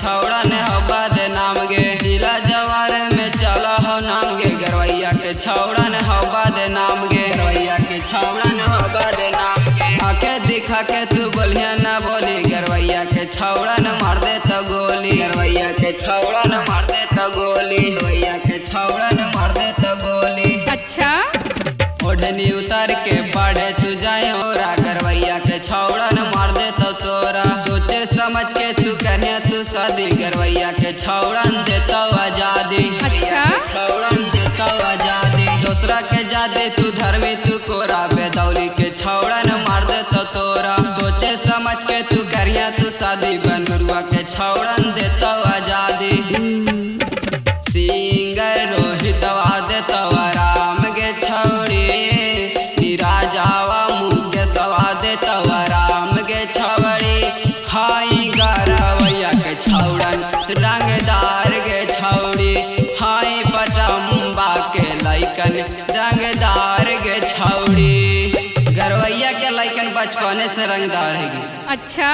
छौड़ा ने हो बदनाम गे। जिला जवार में चला हो नाम गे, गरवैया के छौड़ा ने हो बदनाम गे, गरवैया के छौड़ा ने हो बदनाम गे। आके दिखा के तू बोलिया ना बोली, गरवैया के छौड़ा ने मार दे तो गोली, गरवैया के छौड़ा ने मार दे तो गोली, गरवैया के छौड़ा ने मार दे तो गोली। अच्छा। ओढ़नी उतार के पढ़े तू जाए ओरा, गरवैया के छौड़ा न मार दे तो तोरा। सोचे समझ के तू करिया तू शादी, गरवैया के छौड़ा न देतो आजादी। अच्छा। छौड़ा न देतो आजादी। दूसरा के जादे तू धर्मी तू कोरा, बेदौली के छौड़ा न मार दे तो तोरा। सोचे समझ के तू करिया तू शादी, बनगुरुआ के छौड़ा न देतो आजादी। सिंगर रोहितवा देतो आराम गे छौड़ी, निराजावा मुकेशवा देतो आराम गे छौड़ी। हाय गरवैया के छौड़न रंगदार गे छौड़ी, हाय पचम्बा के लैकन रंगदार गे छौड़ी। गरवैया के लैकन बचपने से रंगदार है गे। अच्छा।